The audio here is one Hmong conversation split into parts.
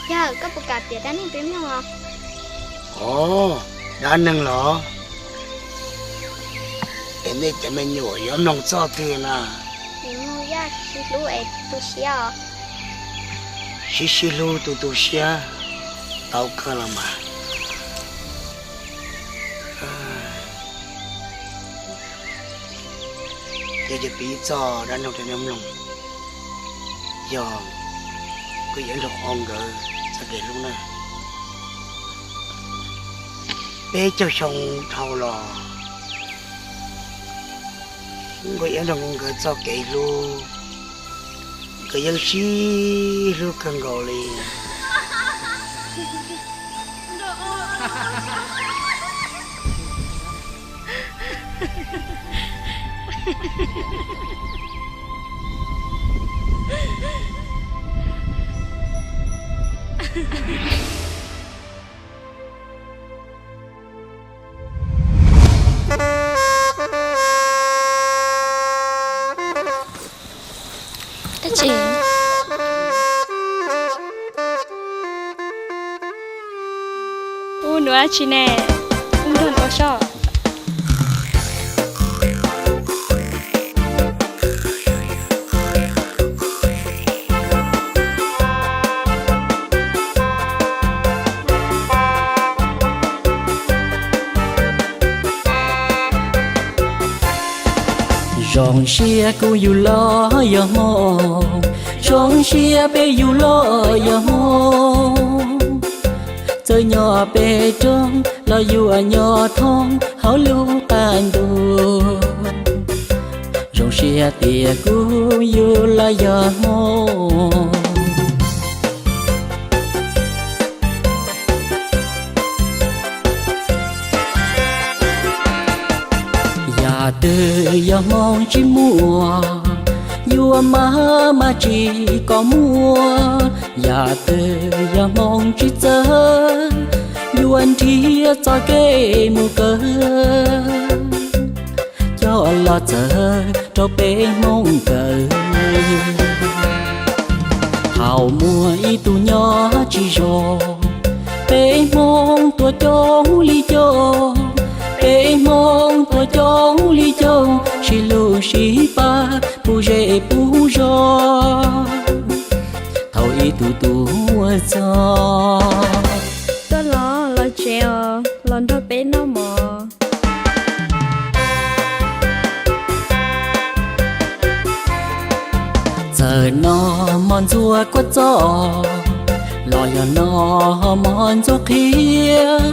Yawg, koj puas kam piav dab neeg peb mloog os? Ov, dab neeg los? Es nej cov me nyuam yuav mloog txoj twg na? Sib sib hlub tu tu siab, tau kawg los mas. Ces piav txoj dab neeg rau nej mloog, yog Nkauj Iab Nraug Qhov nkawd txoj kev hlub na. Peb caug xyoo dhau los, Nkauj Iab Nraug Qhov nkawd txoj kev hlub, nkawd yeej sib hlub kawg nkaus li. Ub, nuv dab tsi ne? Ub, nrog nuv ua soj. Zoo siab kuv yug los yog Hmoob, zoo siab peb yug los yog Hmoob. Txawm nyob peb rooj los yuav nyob thoob hauv lub qab ntuj. Zoo siab tias kuv yug los yog Hmoob. Yam twg yog Hmoob tsis muaj, yuav mag mag tsis kom muaj. Yam twg yog Hmoob tsis txawj, yuav nrhiav txoj kev mus kawg, coj los txawv rau peb Hmoob kawg. Thaum muaj ib tug nyob tsis zoo, peb Hmoob tuaj coob li coob, peb Hmoob tuaj coob li coob, sib hlub sib pab, puv zej puv zos, thaum ib tug tuaj txog. Tuaj los los tsev os, los nrog peb noj mov. Txawm noj mov ntxuag kua txob, los yog noj mov ntxuag qhiav,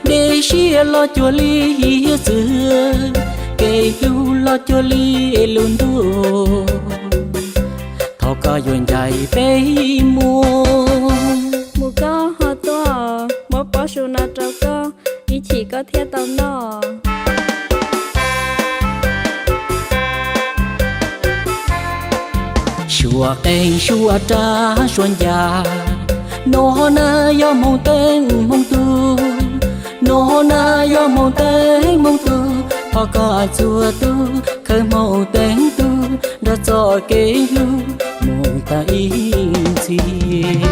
dej siab los cuag li hiav txwv, kev hlub los cuag li lub ntuj, thov koj yuav ncaim peb mus. Mus koj ho tuaj, muab pob su no rau koj, ib chim koj thiaj tau noj. Suav qeej suav rab suav ncas, no na yog Hmoob teev Hmoob tug, no na yog Hmoob teev Hmoob tug, thov koj txhua tus khawb Hmoob teev tug nrog txoj kev hlub mus tas ib ntxhis.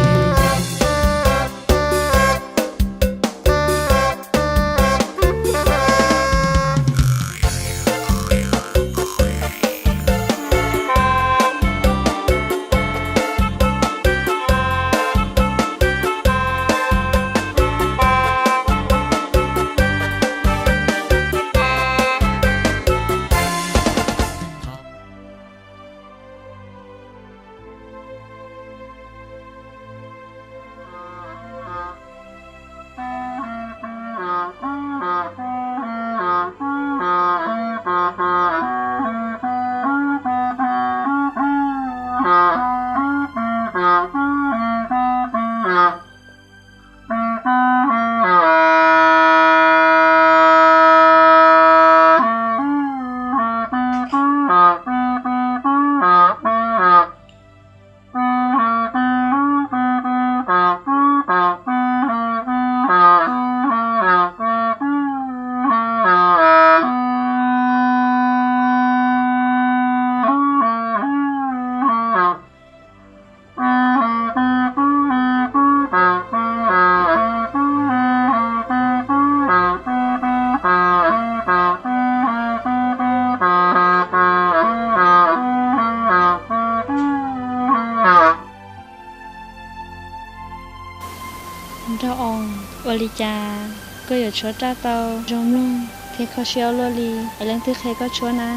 Nraug Oos, ua li cas koj yuav tshuab raj tau zoo mloog thiab kho siab ua luaj li, es leej twg qhia koj tshuab na?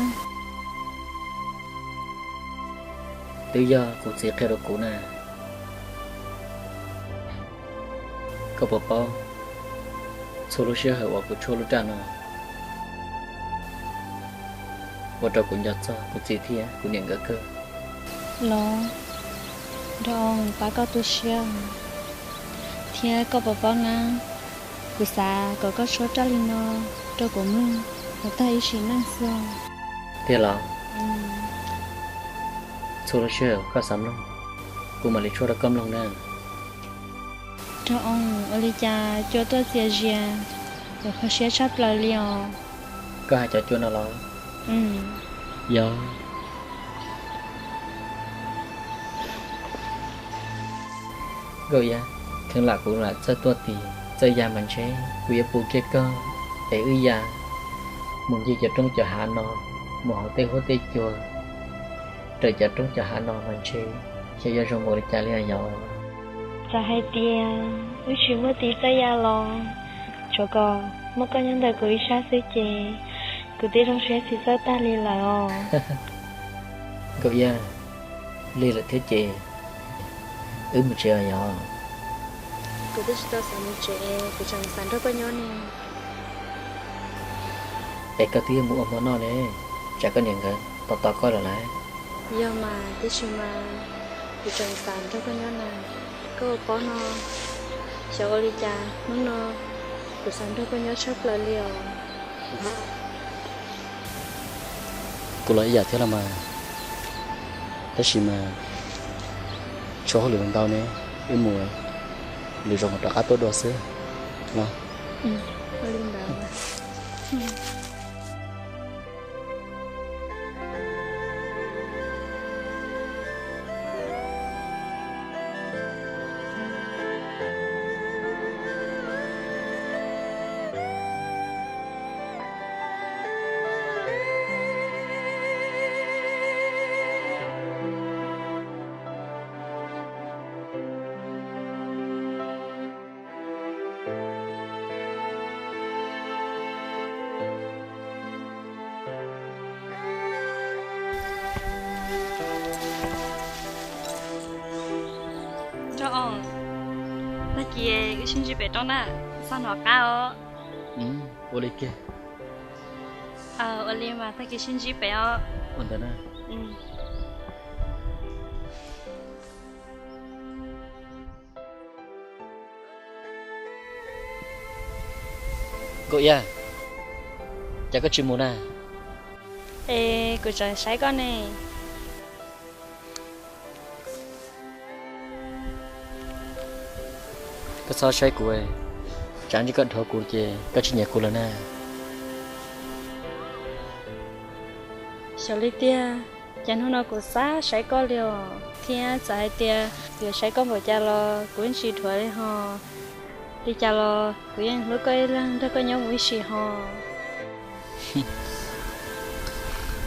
Twb yog kuv txiv qhia rau kuv na. Koj puas paub, txhua lub sij hawm uas kuv tshuab lub raj no, ua rau kuv nco txog kuv txiv thiab kuv niam nkawd kawg. Los, Nraug Oos, pab koj tu siab, thiab koj puas paub na, kuv xav kom koj tshuab raj li no rau kuv mloog mus tag ib sim neej xwb. Tiag los? Txhua lub sij hawm koj xav mloog, kuv mam li tshuab rau koj mloog na. Nraug Oos, ua li cas cua tuaj txias zias, kuv kho siab tshaj plaws li os. Koj hais cov cua no los? Yog. Nkauj Iab, kheev lam kuv lam txawj tuaj tis txawj ya mas ntshe kuv yuav pum kiag koj es wb ya mus ncig cov roob cov hav no, mus hauv tej huab tej cua, raws cov roob cov hav no mas ntshe xyov yuav zoo npaum li cas li os yog. Txawm hais tias wb tsis muaj tis txawj ya los, tsuav kom muaj koj nyob ntawm kuv ib sab xwb ces kuv twb zoo siab tsis txawj tag li lawm os. Nkauj Iab, lig lawm thiab ces wb mus tsev os yog. Kuv twb tsis tau xav mus tsev, kuv tseem xav nrog koj nyob ne. Es koj twb yuav mus ua hmo noj ne, tsam koj niam nkawd tos tos koj lawm lauj. Yog mas, tiam sis mas kuv tseem xav nrog koj nyob na. Koj ua pob no, xyov ua li cas hnub no kuv xav nrog koj nyob tshaj plaws li os. Kuv los ib yam thiab los mas, tab sis mas tshuav hauj lwm ntau ne, wb mus lwm zaus mam rov qab tuaj dua xwb no. Nraug Oos, tag kis wb sib ntsib pem roob na, txhob hnov qab os. Ua li kiag. Ua li mas tag kis sib ntsib pem os. Ua ntawd na. Nkauj Iab, cas koj tsis mus na? Es kuv tseem saib koj ne. Koj txhob saib kuv, tsam ntsis koj dhuav kuv ces koj tsis nyiam kuv lawm na. Xyov li tiag, cas hnub no kuv xav saib koj li os, thiab txawm hais tias kuv yuav saib koj npaum cas los kuv yeej tsis dhuav li ho. Li cas los kuv yeej hlub koj ib leeg nrog koj nyob mus ib sim ho.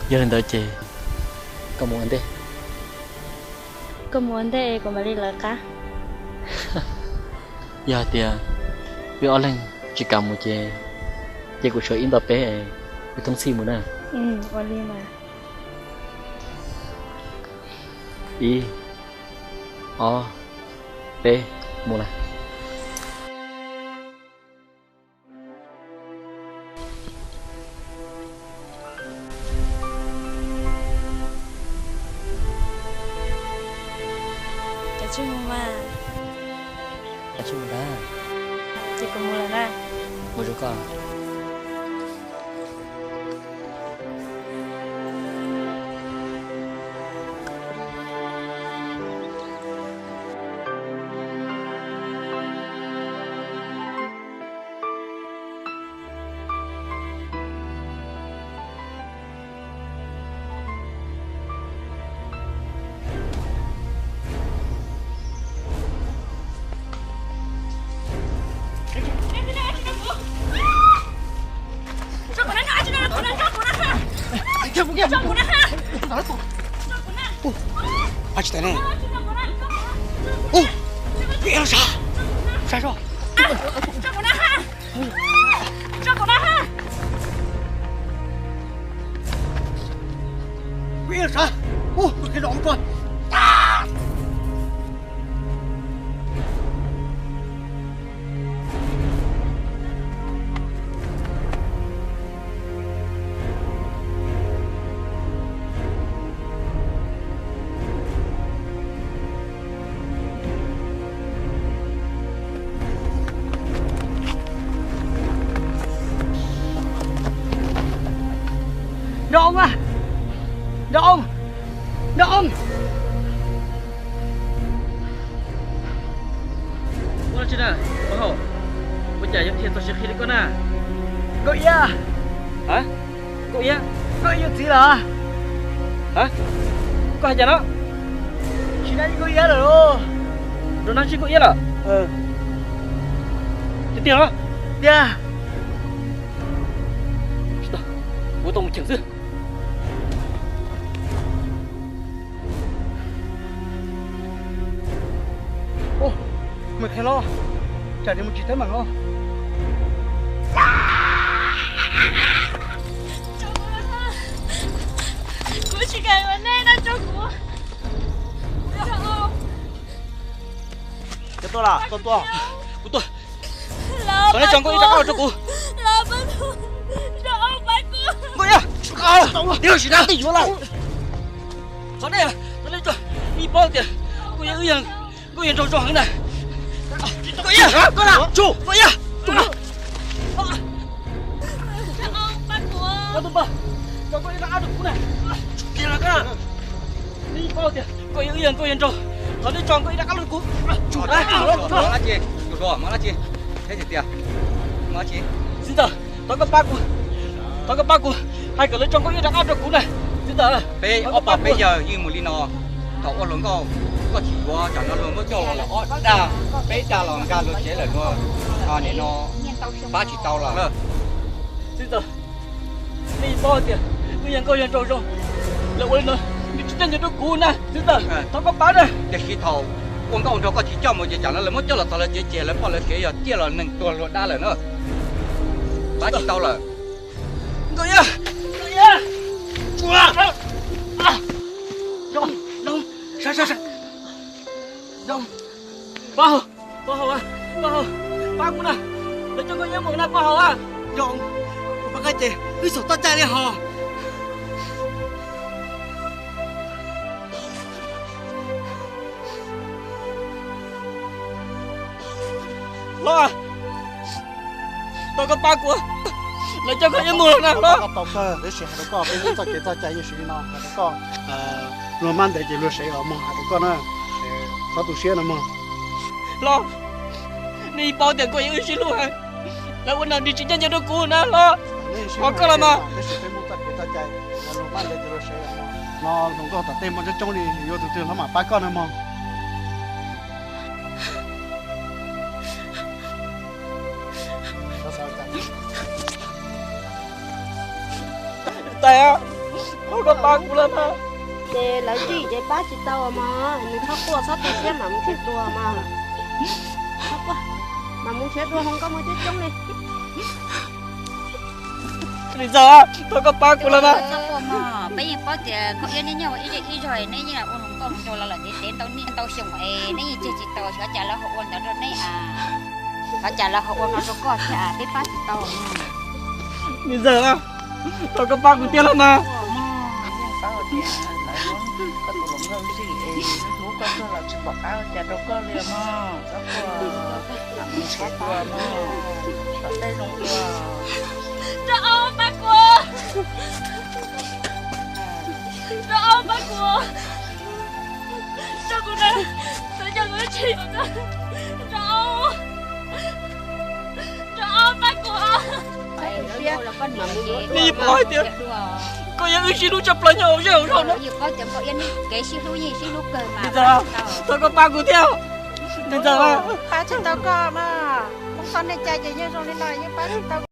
Yog li ntawd ces koj mus ua ntej. Koj mus ua ntej kuv mam li lawv qab. Yog hais tias wb ob leeg tsis kam mus ces, ces kuv tshuav ib nto peb, wb thoob txhij mus na. Ua li mas. Ib, ob, peb, mus lawm. Koj tsis mus mas. Koj tsis mus ntag. Ces kuv mus lawm na. Mus zoo koj. Ua tsis tau ne. Ua, peb los sav, sav so. Pov Hauj, ua cas yuav dhia txog siav qhi li koj na? Nkauj Iab. Ha? Nkauj Iab? Nkauj Iab yuav txiv lawm. Ha? Koj hais cas no? Tsis nab Nkauj Iab lawm lauj. Rau nab tsis Nkauj Iab lawm? Tiag tiag los? Tiag. Tsis tau, kuv tau mus cheem xwb. Meem qhia los, tsam nws mus tsis teeb meem los. Kuv tsis kam yuav nej no, tso kuv. Kuv tuaj, kuv tuaj. Thov nej tso Nkauj Iab rov qab los rau kuv. Nkauj Iab, thov nej, thov nej tso, nej paub tias Nkauj Iab wb yog, Nkauj Iab nraug zoo heev na. Nkauj Iab, Nkauj Iab, tso Nkauj Iab rov qab rau kuv na. Nej paub tias Nkauj Iab wb yog Nkauj Iab nraug, thov nej tso Nkauj Iab rov qab los rau kuv. Tsis tau, thov koj pab kuv, thov koj pab kuv hais kom lawv tso Nkauj Iab rov qab rau kuv na. Txiv ntxawm, peb ob pog peb yawg yeej mus li no, thaum ua hluas nkauj koj tsis yuav, tsam no luag muab coj los lawm ob dag, peb dag los nkag luag tsev lawm, nim no pab tsis tau lawm. Txiv ntxawm, nej paub tias wb yog Nkauj Iab nraug zoo, lawv ua li no nws tsis ncaj ncees rau kuv na. Txiv ntxawm, thov koj pab na. Tiam sis thaum ua nkauj nraug koj tsis coj mus ces tsam no lawv muab coj los txog lawv tsev ces lawv poj lawv sev yog ciaj los neeg tuag luag dab lawm na. Pab tsis tau lawm. Nkauj Iab, Nkauj Iab, Pov Hauj, Pov Hauj, Pov Hauj, pab kuv na, lawv coj Nkauj Iab mus na Pov Hauj. Zoo, kuv pab koj ces wb xav toj cai li hos. Los, thov koj pab kuv, lawv coj Nkauj Iab mus na los. Tau kawg, tab sis hais rau koj, peb muaj txoj kev txoj cai yeej siv li no, hais rau koj, luag mab ntev ces luag sev os mog, hais rau koj na, txhob tu siab no mog. Los, nej paub tias Nkauj Iab wb sib hlub heev, lawv ua no nws tsis ncaj ncees rau kuv na los, thov koj los mas. Tab sis peb muaj txoj kev txoj cai, luag mab ntev ces luag sev os mog. No hluas nkauj tom tej muaj coob coob li, yuav tus twg los mam pab koj na mog. Tais, thov koj pab kuv los mas. Ces lawv tsim ces pab tsis tau mog, nws txhob quaj txhob tu siab mam mus tseg dua mog. Txhob quaj, mam mus nrhiav dua hluas nkauj muaj coob coob li. Niam ntxawm, thov koj pab kuv los mas. Peb yeej paub tias Nkauj Iab neb nyob ua ib zej ib zog, neb yeej ua hluas nkauj hluas nraug los lawm ntev ntev ntau niaj ntau xyoo es neb yeej ceg tsis tau, xyov cas lawv ho ua ntawd rau neb, xyov cas lawv ho ua no rau koj thiab, peb pab tsis tau. Niam ntxawm, thov koj pab kuv thiab los mas. Koj tus hluas nkauj ntxim es hlub koj kawg los tsis pom qab ua cas rau koj li mog. Txhob quaj, mam mus nrhiav dua mog, kom tej zoo dua. Nraug Ob, pab kuv, Nraug Ob, pab kuv, tso kuv na, kuv coj kuv ib txhij mus txog. Nraug Ob, Nraug Ob, pab kuv. Nej paub hais tias koj yog wb sib hlub tshaj plaws nyob hauv zej hauv zog no. Niam ntxawm, thov koj pab kuv thiab. Niam ntxawm, pab tsis tau koj mas, koj txhob nej cai ces yeej zoo li no yeej pab tsis tau.